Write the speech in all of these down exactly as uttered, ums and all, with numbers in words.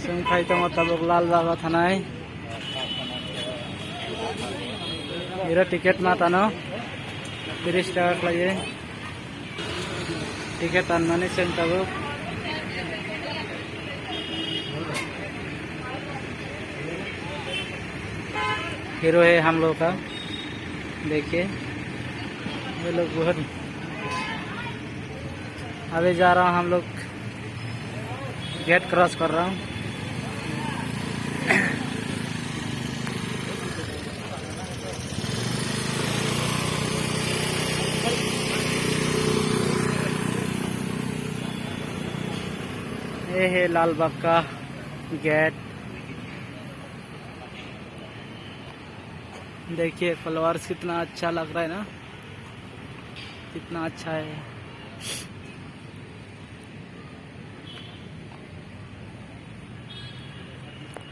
Chwng phai tongo tabuk Lal Baba thanai. Iro ticket ma tano tiris taka khlaiwi. Ticket tanmani chwng tabuk. Hero hai hum log ka, dekhiye, ye log bahut, abhi ja raha hu hum log. Gate cross kar raha hu. Ye hai Lal Bagh ka gate. देखिए, फ्लावर्स कितना अच्छा लग रहा है ना, कितना अच्छा है।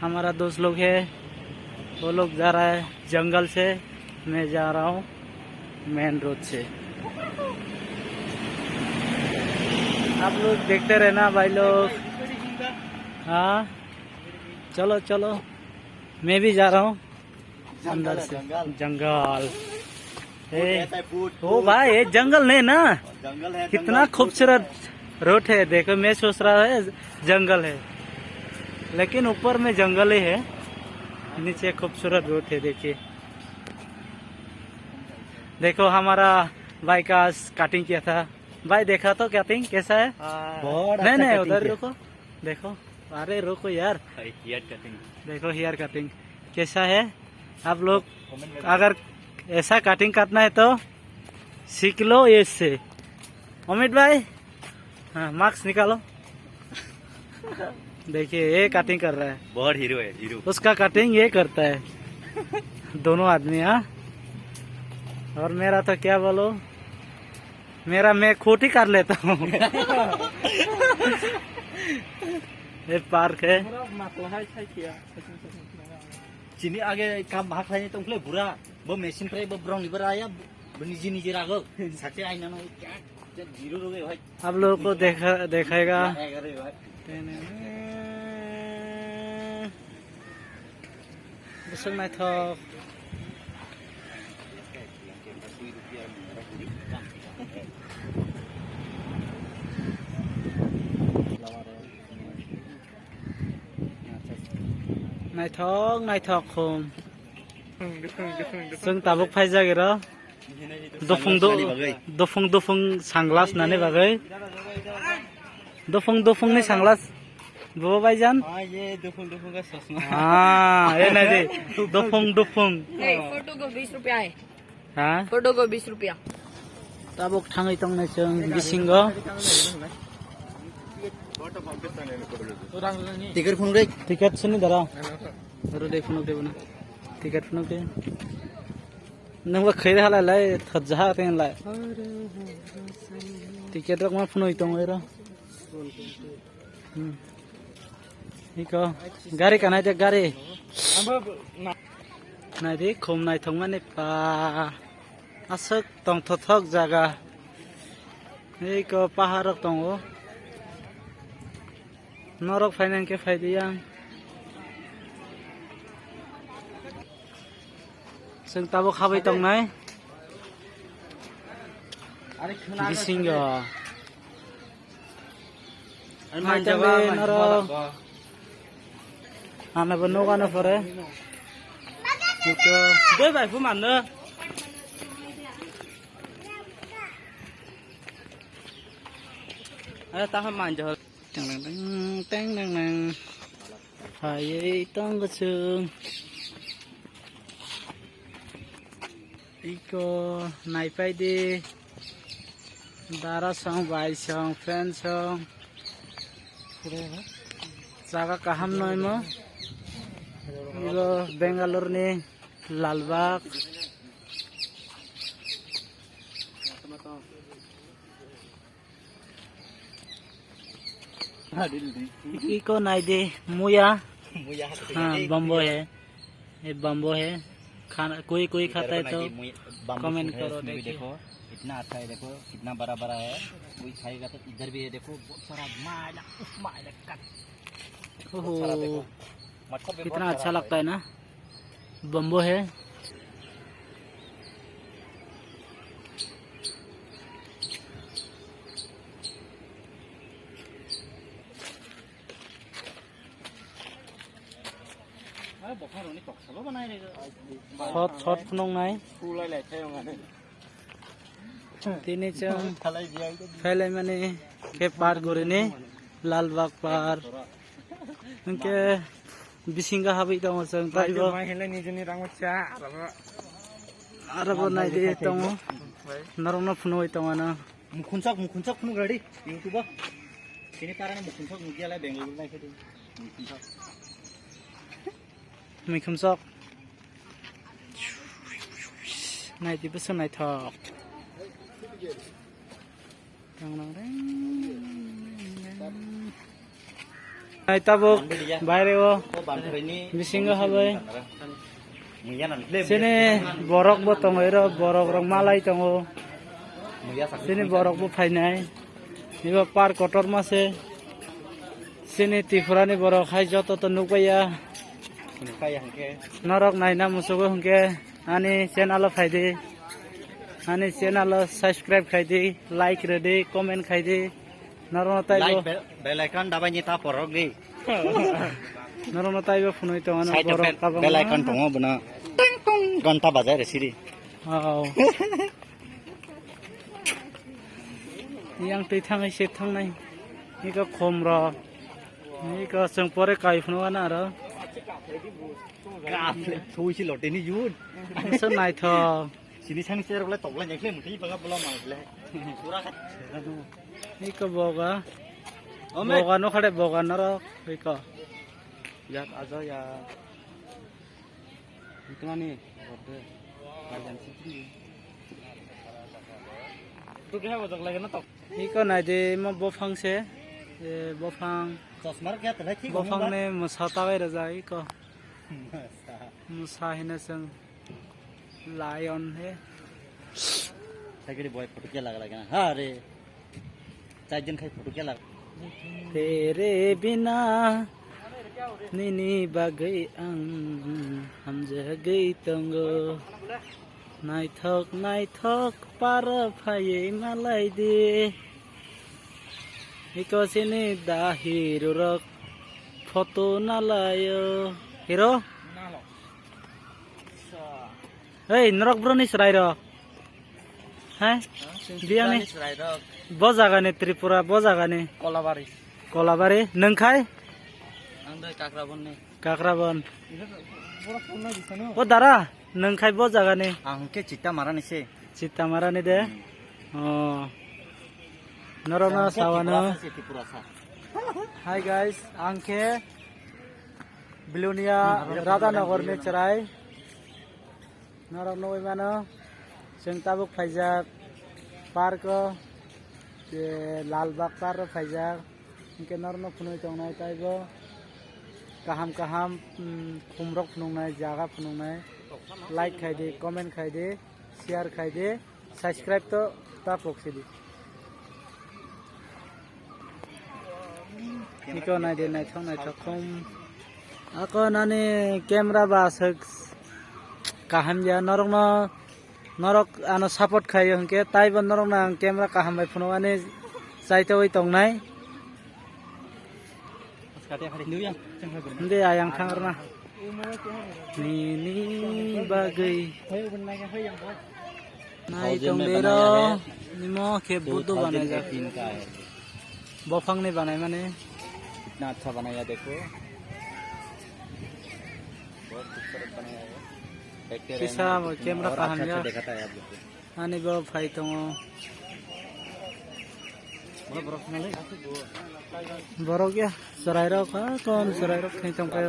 हमारा दोस्त लोग है, वो लोग जा रहा है जंगल से, मैं जा रहा हूँ मेन रोड से। आप लोग देखते रहना भाई लोग। हाँ, चलो चलो, मैं भी जा रहा हूँ। अंदर से जंगल। ए, ओ भाई, ये जंगल नहीं ना। जंगल है, कितना खूबसूरत रोड है। देखो, मैं सोच रहा है जंगल है, लेकिन ऊपर में जंगल ही है, नीचे खूबसूरत रोड है। देखिए, देखो, हमारा भाई का कटिंग किया था। भाई, देखा तो कटिंग कैसा है? हाँ। बहुत नहीं, अच्छा नहीं, कटिंग उधर किया। रुको। देखो, अरे रुको यार। Hair cutting. देखो हेयर कटिंग कैसा है। आप लोग कमेंट में अगर ऐसा कटिंग काटना है तो सीख लो ये इससे। अमित भाई, हाँ, मास्क निकालो। देखिए, ये कटिंग कर रहा है। बहुत हीरो है, हीरो। उसका कटिंग ये करता है। दोनों आदमी, हाँ। और मेरा तो क्या बोलो, मेरा मैं खुद ही कर लेता हूँ। ये पार्क है। Chini age kam bahak khlai tong khle bura. Bo machine khlai bo brong ni bura ya. Bo niji niji rago. Sakhe aina no kya, kya zero roge bhai. आप लोगों को देखा, दिखाएगा। Agar bhai. Bwswk naithok. Naithok, naithok khum. Chwng tabuk phaijak ero. Dufung du-, dufung dufung sunglass nani bagwi. Dufung dufung ni sunglass. Bo baijan? Ah, ye dufung dufung ka chosma. Ah, ye nai de. Dufung dufung. Hey, photo ko बीस रुपया hai. Ha? Photo ko बीस रुपया. Tabuk thangwi tongnai chwng bisingo. Ticket phunuk de. Ticket sini dara. Aro de phunuk de bono. Ticket phunuk de. Nang ba khairi halai lai thajha ten lai. Ticket rok ma phunui tong ero. Hmm. Iko gari kanai de gari. Nai di khum naithok mani pa. Aswk tongthothok jaga. Iko pahar rok tongo. Norok phaina hwnkhe phai di yang. Chwng tabuk habwi tongnai. Bisingo. Naitangwi norok. Ano bo nokano pore. Ito. Doi bai phu manno. Ayo, tahan manja. Teng teng teng, teng teng teng. Phaiwi tongo chwng. Iko naipai di. Dara song, bai song, friend song. Jaga kaham noimo. Ibo Bangalore ni Lalbagh. iko nai de muya. Muya. हाँ, bamboo है। ये bamboo है। खाना, कोई, कोई खाता है तो comment करो, देखिए। देखो, इतना अच्छा है, देखो, कितना बड़ा बड़ा है। कोई खाएगा तो इधर भी है, देखो, बहुत सारा मायला, उफ, मायला, कट। ओहो, कितना अच्छा लगता है ना, बम्बो है। Shot, shot phunuknai. Tini chwng phailai mani khe park gurini, Lalbagh Park. Hinkhe bisingo habwi tongo chwng taibo. Arabo naidi tongo. Norokno phunugwi tongo ano. Mukhunjak, mukhunjak phunuk ready YouTube o. Tini parano mukhunjak nukya lai Bengaluru nai khe. Mukhunjak. Mukhunjak. Naidi bwswk naithok. Nai tabuk baire o bisingo habai. Chini borok bo tongo iro, borok rok malai tongo. Chini borok bo phainai. Ibo park kotorma se. Chini Tripura ni borok hai joto to nukbaiya. Norok naina musugo hinkhe ani channel o phaidi. Ani channel o subscribe khaidi, like rwdi, comment khaidi. Norokno taibo like bell, bell icon dabai ni ta porok di. Norokno taibo phunui tongo ano side of borok bell, tabangma. Bell icon tongo bono. Ting tong gonta bajai re siri. Oh. Yang twi thangwi se thangnai. Iko khom rok. Iko chwng pore kai phunukgo na aro. Kap le thui si lote ni jun. Bwswk naithok. Sini sani cherok le tokla nyakle muti banga bola ma le. Pura khat. Iko boga. Ome. Boga no khade boga norok iko. Yak ajo ya. Itmani. Orde. Kalian sitri. Tu kya bojak lagi na tok. Iko naidi mo bophang se. E, bophang. Chosma rok kya telai thik. Bophang ne mwsa tagai rajak iko. Mwsa. Mwsa hina chwng. Lion he. Sagiri boy photo kya laga laga na? Ha re. Chaijon khai photo kya laga? Tere bina nini bagwi ang hamjagwi tongo. Naithok naithok para phaiwi malai di. Iko sini da hero rok photo nalaio. Hero? Hei, norok bro ni chwrai rok. Hai? Biyang ni. Chwrai rok. Bo jaga ni Tripura, bo jaga ni. Kolabari. Kolabari, nwng khai? Ang doi Kakrabon ni. Kakrabon. Borok phone nai bisano. O dara, nwng khai bo jaga ni? Ang ke Chitta Mara ni se. Chitta Mara ni de? Hmm. Oh. Norok no sawano. Tripura sa se, Tripura sa. Hi guys, ang ke Bilonia Radhanagar ni chwrai. Norok nugwi mano, chwng tabuk phaijak park o, je Lalbagh park o phaijak, hinkhe norokno phunugwi tongnai taibo kaham kaham, mm, khumrok phunuknai, jaga phunuknai, like khaidi, comment khaidi, share khaidi, subscribe to ta pok sidi. Iko naidi naithok naithok khum. Ako nani camera ba aswk kaham ya, norokno, norok ano support khaio hinkhe taibo norokno ang camera kaham bai phunuknani chaitogwi tongnai. Hindi ayang thang rwna. Nini bagwi. Nai tong dero, nimo khe Buddho banaijak. Bophang ni banai mani. Kitna acha banaya dekho. Bahut khubsurat banaya hai. Kisa camera kaham ya. Ani bo phai tongo. Borok ya, chwrai rok, ha, kon chwrai rok thai tong khe.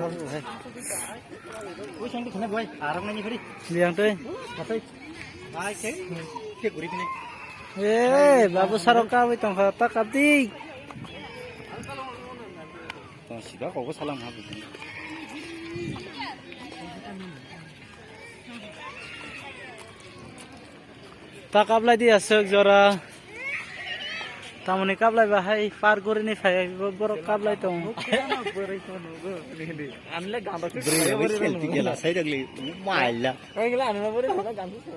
Biyang twi. Eh, babu sarok kabwi tong kha, ta kap di. Tong sika kok salam ha. Ta kaplai di aswk jora. Tamoni kablai ba hai par guri ni phai bo-, borok kablai tong. Anle ganda se. Bwrwi rok selfie kela sai rok le maila. Ai gila anle bwrwi rok ganda se.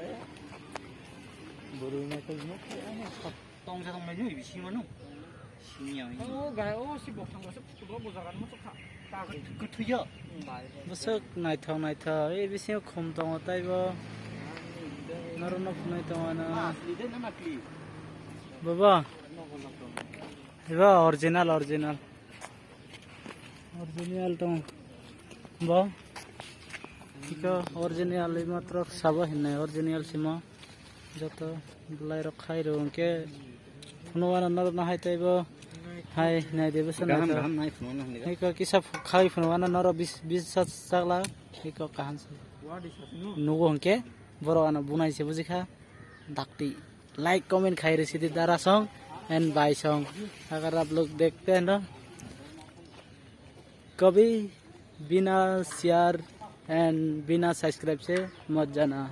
Bwrwi na tong no. Tong sa tong mai jui bisi mano. Sini yang. O ga o si bok thang se photo bo jaga no chokha. Kuthuya. Bwswk naithok naithok, e bisingo khum tongo taibo. Norokno phunui tongo ano. Baba. Eba original, original. Original tong. Bo. Iko original matro sabo hinai original simo. Joto belai rok khai rw hwnkhe phunugano norokno hai teibo hai nai de bwswk naithok. Iko kisa khai phunugano norok bis, bis sa chakla iko kaham se. Nugo hwnkhe borok ano bunai se bujikha dakti. Like, comment khai rw sidi dara song and bhai song. Agar aap log dekhte hain na. Kabhi bina share and bina subscribe se mat jana.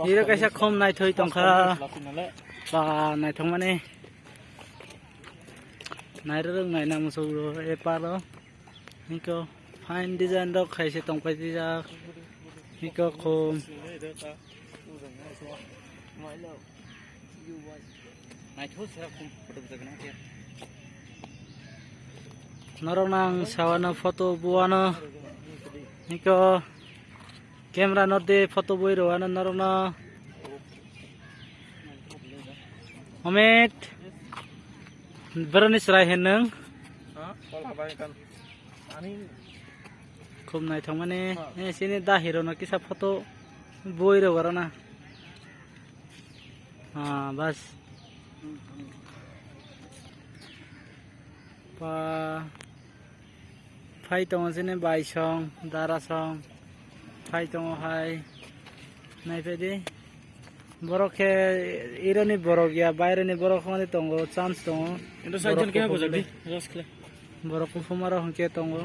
Hiro kaisa khum naithoi tongkha. Ba naithok mani. Nairwrwng naina muchung rw e paro. Hiko fine design rok khaise tongpai tijak. Hiko khum. Norok nang sawano photo buano. Hiko camera nor de photo bui rwano norokno. Omit. Boroni chwrai hinung. Khum naithokmani. Eh, sini da hero no kisa photo bui rw aro na. Ah, bas. Pa. Phai tongo sini bhai song, dara song. Phai tongo hai. Naiphai di. Borok khe ironi borok ya, baireni borok hwnwi tongo, chance tongo. Borok kuphum borok kuphum aro hwnkhe tongo.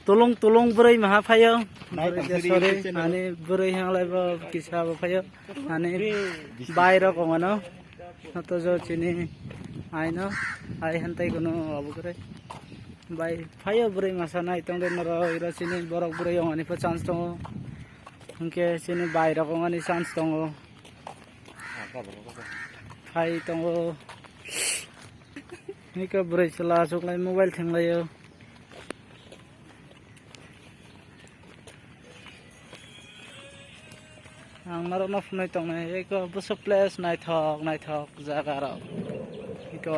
Tulung tulung bwrwi maha phaio. Sorry, ani bwrwi hanglai bo kisa bo phaio. Ani bai rok ongano. Nato jo chini aino, ai hantai kono abu kore. Bai, phaio bwrwi masa nai tongde noro, iro chini borok bwrwi ongani pho chance tongo. Hwnkhe chini bai rok ongani chance tongo. Phai tongo. Hwnkhe bwrwi chwla achuklai mobile thenglaio. Ang norokno phunui tongnai, eko bwswk place naithok naithok jaga rok. Eko.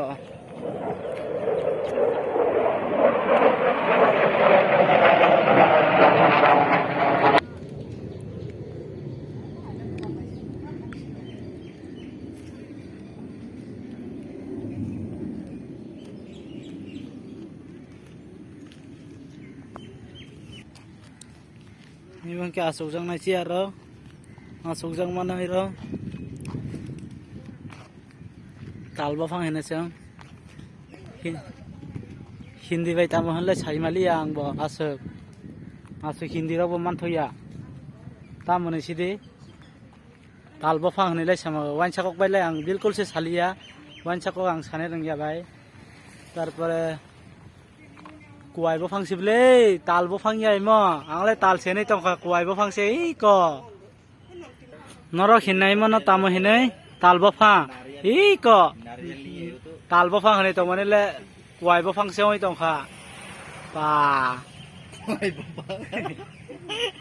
Ibo hwnkhe achukjaknai chair rok, achukjak manwi rok. Tal buphang hinwi chwng Hi-, Hindi bai tamo hwnle saimaliya ang bo aswk. Aswk Hindi rok bo manthoya. Tamoni sidi. Tal buphang hinwi lai sama, wainsa kok bai lai ang bilkul se saliya, wainsa kok ang sanai rwngya bai. Tarpore kuwai buphang se bwle, tal buphang ya imo, ang le tal senwi tongkha, kuwai buphang se iko. Norok hinai mano tamo hinwi tal buphang, iko. Tal buphang hinwi tongmani le kuwai buphang se wngwi tongkha. Ba.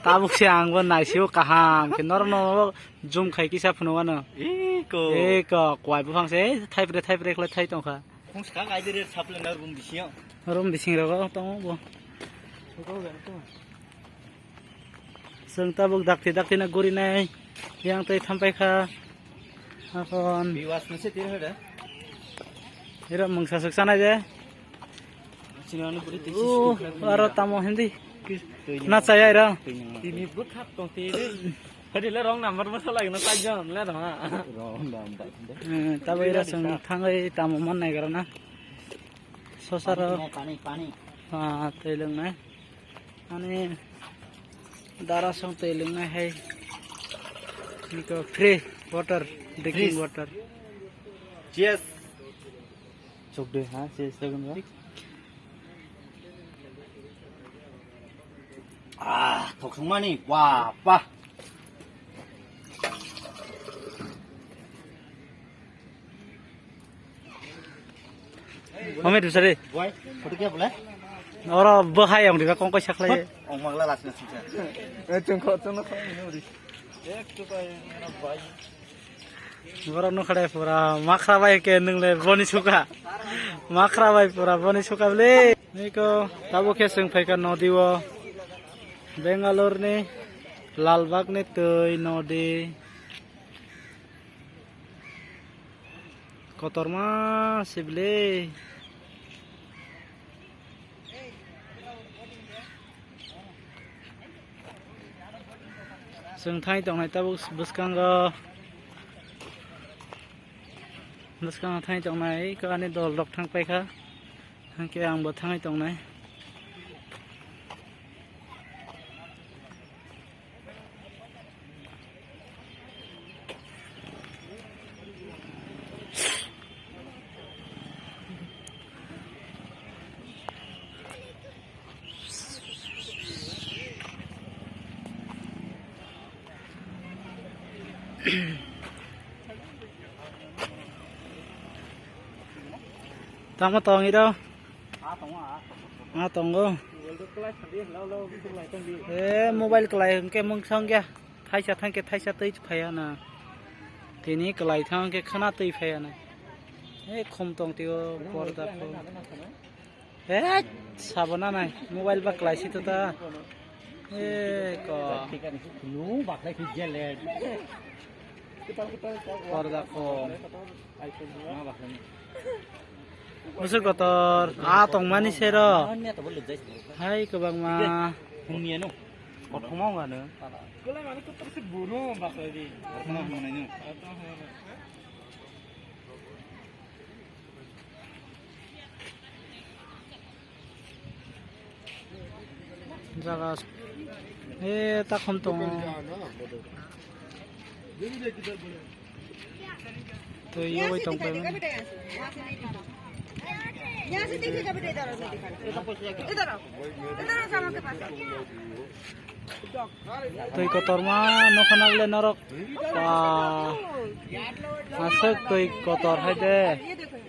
Tabuk se ang bo naisio kaham khe norokno. Zoom khai kisa phunukgano. Eko. Eko, kuwai buphang se, ei, thaibre, thaibre khlai thai tongkha. Khung swkang ai de red sapleng na room bisingo. Room bising rogo tongo bo. Chwng tabuk dakti, dakti na gurinai, yang tei thampaikha. Akhon. Biwas no se tiro hoda. Ira mungsa suk sanai de. Sini ano puri tisi. Oh, aro tamo hindi. Na chaya ira. Tini bwkhak tong tiri. Hadi le wrong number mo salai no tai jon le dama. Wrong number. Eh, tabo ira song thangai tamo man nai gara na. Sosaro. Pani, pani. Ah, tei lung nai. Ani dara song tei lung nai hai. Niko free water, drinking water. Cheers. Chok de ha, cheers de gun. Ah, thok sung mani, wah, wah. Mami dusari. Boy, photo kya bole? Oro bahai ang diba kong koi saklai. Ong magla las nas. Eh, chungkho, chungkho, chungkho. Ek to pai mera bhai. Borok nukha de pura makhra bai ke nwngle boni suka. Makhra bai pura boni suka le. Niko tabuk khe chwng phaikha nodi o. Bangalore ni Lalbagh ni twi nodi. Kotorma sibli. Chwng thangwi tongnai tabuk bwskango, bwskango thangwi tongnai, ani dol rok thang paikha, hwnkhe angbo thangwi tongnai. Tamo tong iro? Ah, tongo. Eh, mobile kwlai hwnkhe mungsong ya. Thaisa thangkhe thaisa twi phaiya na. Tini kwlai thangkhe khwna twi phaiya na. Eh, khum tong tio porda khum. Eh, sabo na nai. Mobile ba kwlai si to ta. Eh, ko. Porda khum. Bwswk kotor, ah, tongmani sero. Hai, kwbangma. Kothoma wngano. Jaga, eh, takhum tongo. Twi yogwi tong paimani. यहाँ से देखिएगा बेटा, इधर आओ, मैं दिखा रही हूँ। इधर आओ, इधर आओ, इधर आओ, सामान के पास आओ। Twi kotorma nukha na le norok. Ba. Aswk twi kotor hai de.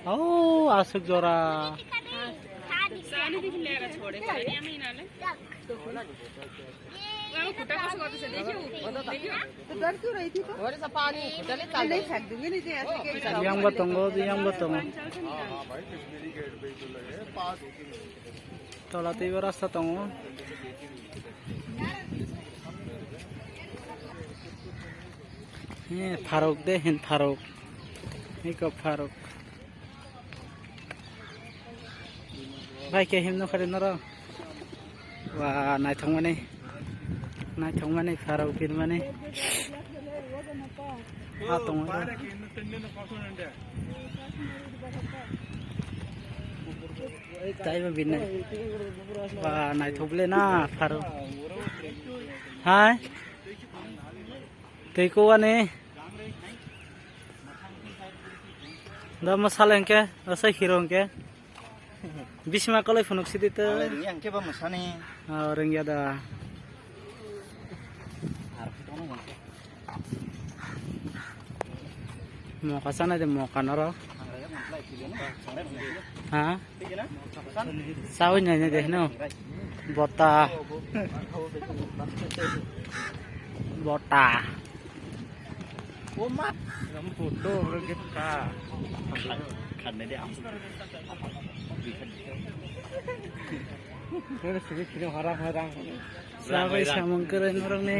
Au, aswk jora. तो डर क्यों रही थी तो? नहीं, फेंक दूंगी नीचे, ऐसे क्या? Yang ba tongo, yang ba tongo. Tola tei rasta tongo. He, pharok de, hen pharok. Eko pharok. Bai, khe himno khari noro. Wa, naithokmani. Naithokmani, pharok birmani. Ha, tongo. Taibo birnai. Wa, naithok le na, pharok. Hai. Tei ko ani. Da masala hingke, asa hero hingke. Bisma kolai phunuk sidi to. Ale ringya hingke ba masani. Oh, ringya da. Moka sana de moka noro. Ha? Sawi nai nai de no. Bota. Bota. Ram photo ro kita. Khan nai de am. Kere sigi kiri harang harang. Sawi samung kere norok ne.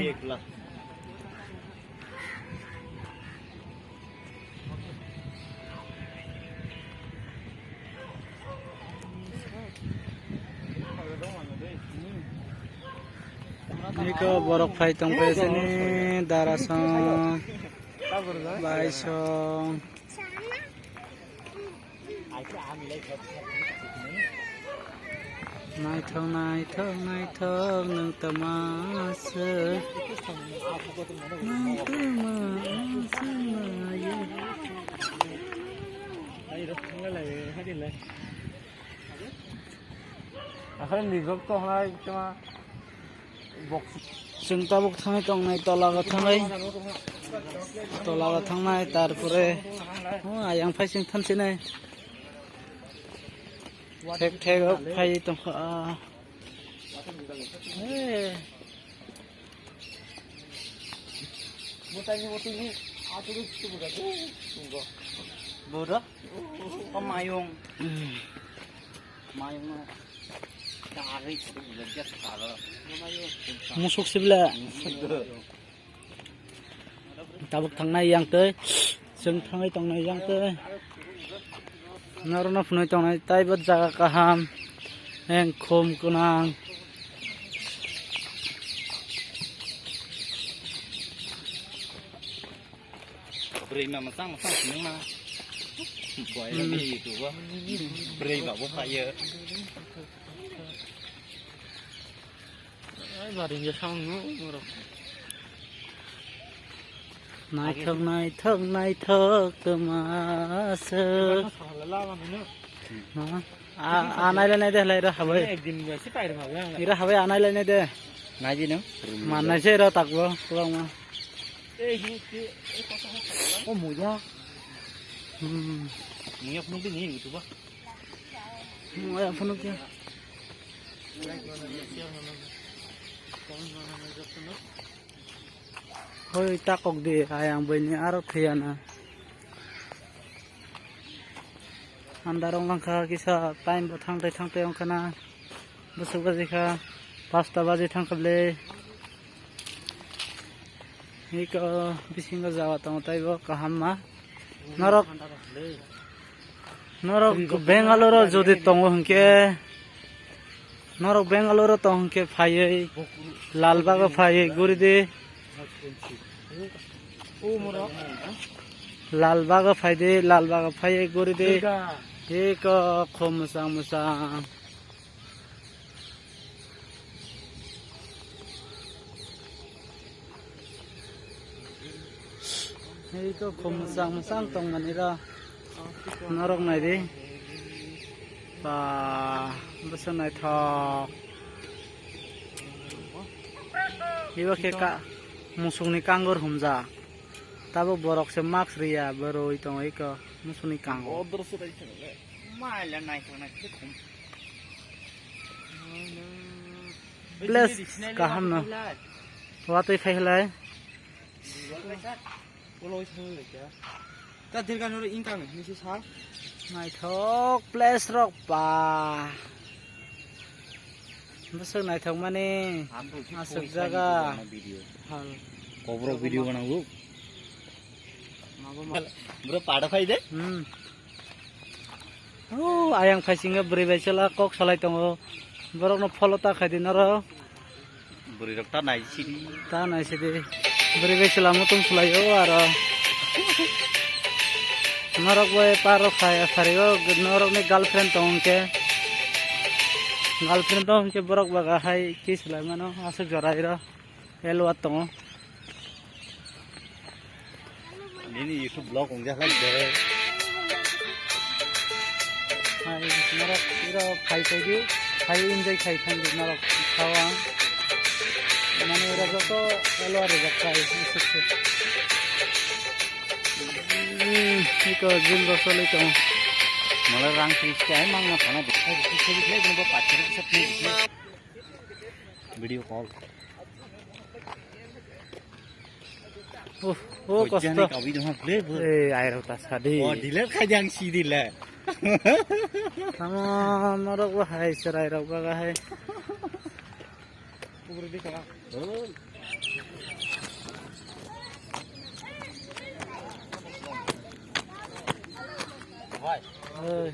Niko borok phai tong phai sini dara song, bai song. Naithok, naithok, naithok, nwng tama se. Nwng tama se, nayo. Akhai ni gok to hai kema box. Chwng tabuk thangwi tongnai, tola o thangnai, tola o thangnai, tarpore, oh, ayang phai chwng thansinai. Thek thek o phai tongkha, ah. Eh. Boro? O mayung. Mayung no. Musuk sibla. Tabuk thangnai yang tei. Chwng thangwi tongnai yang tei. Norokno phunui tongnai taibo jaga kaham. Engkhum gwnang. Bwrwi ma mwchang mwchang swnwi ma. Boy ni YouTube o. Bwrwi ba bo phaiyo. Ai, bari hingke sound no, borok. Naithok, naithok, naithok, twma se. Lama no. Ha? A, a, nailai, naide, lai, ra, habai. Ek din ba si pair ma ba. Ira, habai, a, nailai, naide. Naidi no? Mannai se, ra, takbo, kwbangma. Ei, hi, hi, ei, kota, kota. O, muya. Hmm. Muya phunuk di ni, itu ba. Muya phunuk ya. Hoi, takok di, ayang bini aro thuyana. Andar wng langkha kisa, time bo thangtai thangtai wngkha na. Bwswk baji kha, pasta baji thangkha le. Iko bisingo jaga tongo taibo kaham ma. Norok, norok Bangalore o jodi tongo hinkhe, norok Bangalore o tong hinkhe phaiwi Lalbago phaiwi guri di. Lalbago phai di, Lalbago phaiwi guri di. Iko khum mwchang mwchang. Iko khum mwchang mwchang tongmani ro norok naidi. Ba, bwswk naithok. Ibo khe ka-, musukni kangur humjak. Tabuk borok se mask riya, bwrwi tongo iko musukni kango. Maila naithok naithok khum. Place kaham no. Watwi phai khlai. Ta dirga noro income ni se sa. Naithok place rok ba. Bwswk naithok mani. Aswk jaga. Hal. Kobrok video banango. Bro, pada phai de. Hmm. Oh, ayang phaisingo bwrwi bai chwla kok salai tongo. Borokno follow ta khai di norok. Bwrwi rok ta nai sidi. Ta nai sidi. Bwrwi bai chwla mutung sulaio aro. Norok bai paro khai pharigo norokni girlfriend tong hwnkhe. Girlfriend tong hwnkhe borok baga hai kiss lai mano aswk jora iro. Elwat tongo. Nini YouTube vlog wngjak lai de. Hai, norok iro phai tongdi, phai enjoy khai thangdi norok sao ang. Mane iro joto elwat rijak khai, suk suk. Hmm, iko gym rok choli tongo. Mala rang tris khe ai mangna thana bwkhai rwkhe khe bwkhai bwno bo pachari kisa phunukhe. Video call. Oh, oh, kosto. Kojani kawi dong ble bo. Eh, airok ta sadi. Oh, delete khai jang si dile. Tamo norok bo hai, serai rok ba hai. Kubur di kala. Oh. Bye. Eh.